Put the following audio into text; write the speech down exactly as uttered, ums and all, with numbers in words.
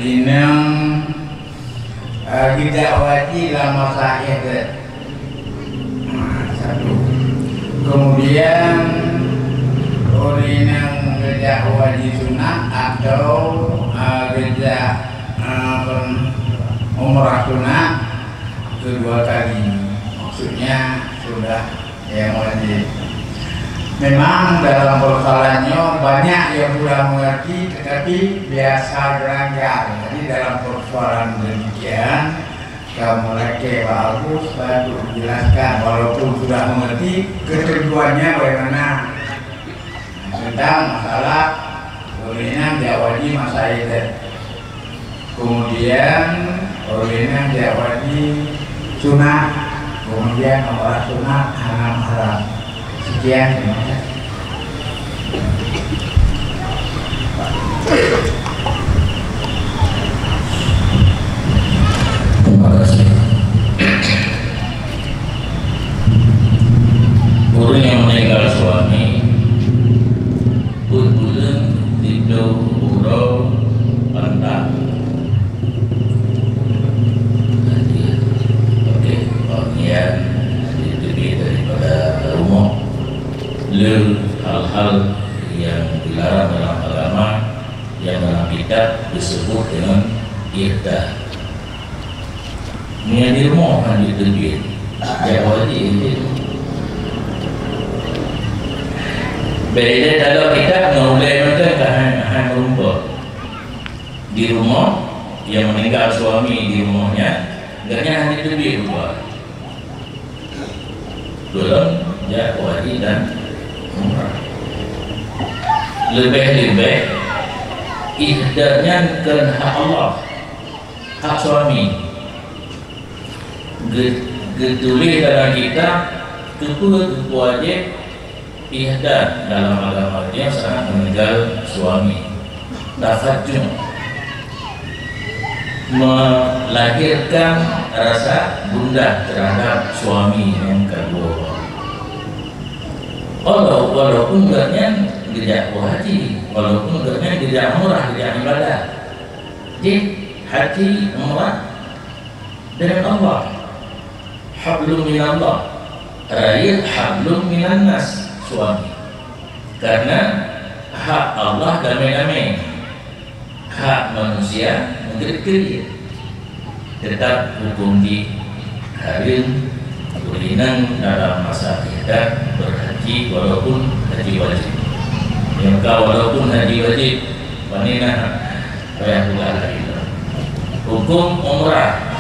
Inong, eh, geujak haji lam masa ihdad. Nah, satu. Kemudian, ureueng inong geujak haji sunat atau, eh, geujak, eh, umrah sunat kedua kali. Maksudnya sudah nyang wajib. Memang dalam persoalan nyoe banyak nyang kurang mengerti, tetapi biasa geuranggal. Jadi dalam persoalan demikian, kamoe lakée Pak Agus bantu menjelaskan, walaupun sudah mengerti ketentuannya bagaimana. Tentang masalah ureueng inong jak haji masa ihdad. Kemudian, ureueng inong jak haji sunat, kemudian umrah sunat hana mahram. Sekian, terima kasih. Terima kasih. Ureueng nyang meuninggal suami, peuet buleuen siploh uroe pantat. Okey, bagian daripada rumoh. Le hal-hal nyang dilarang dalam agama, nyang dalam kitab disebut dengan ihdad. Meunyo di rumoh hana jiteubiet, jak haji jih. Beda dalam kitab ngon ulée mantong ka han, han meurumpok. Di rumoh, nyang meuninggal suami di rumoh nyan, gobnyan hana jiteubiet rupa. Golom jak haji dan umrah. Leubeh-leubeh, ihdad nyan kon hak Allah, hak suami. Ge-, geutuléh dalam kitab, keupeue geupeuwajéb ihdad dalam agama nyoe saat meuninggal suami. Tafajjum, melahirkan rasa gundah terhadap suami nyang kedua. Walau, walaupun gobnyan geujak haji, walaupun gobnyan geujak umrah, geujak ibadat, jih haji umrah dengan Allah. Hablum minallah, rayeuk hablum minannas, suami. Karena hak Allah damé-damé, hak manusia meukeureubeuen. Tetap huköm jih hareuem ureueng inong dalam masa ihdad berhaji walaupun haji wajib. Nyang ka walaupun haji wajib, pane na payah peugah lagée nyan. Huköm umrah